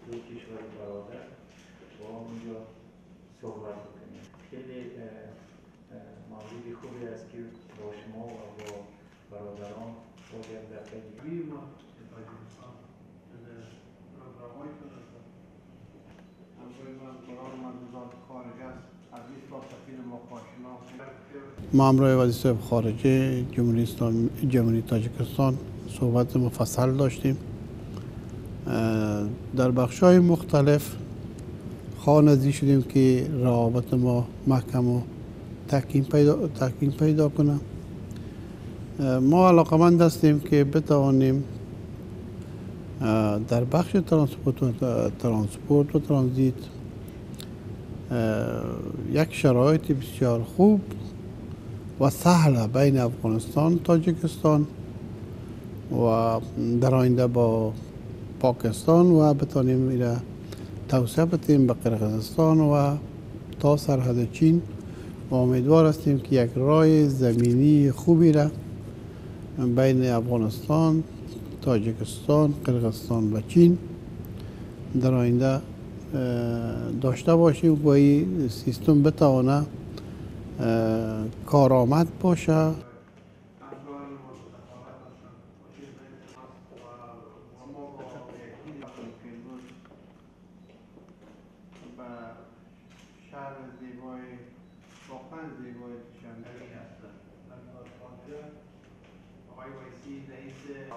دو کشور برادر با اونجا صحبت بکنیم. خیلی موضوع خوبی است که با شما و با برادران با یک دفعه دیگه ما تاجیکستان پروگرام‌هایشون هستند. ما همراه وزیر صاحب خارجه جمهوری تاجیکستان صحبت مفصل داشتیم. در بخش‌های مختلف خواهان شدیم که روابط ما محکم و تحکیم پیدا کنه. ما علاقمند هستیم که بتوانیم در بخش ترانسپورت و ترانزیت یک شرایط بسیار خوب و سهل بین افغانستان، تاجیکستان و در آینده با پاکستان و بتانیم ایره توسعه بدیم به قرقیزستان و تا سرحد چین و امیدوار هستیم که یک راه زمینی خوبی را بین افغانستان، تاجیکستان، قرقیزستان و چین در آینده داشته باشیم و این سیستم بتوانه کارآمد باشه.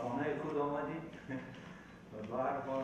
خانه خود آمدید و بار بار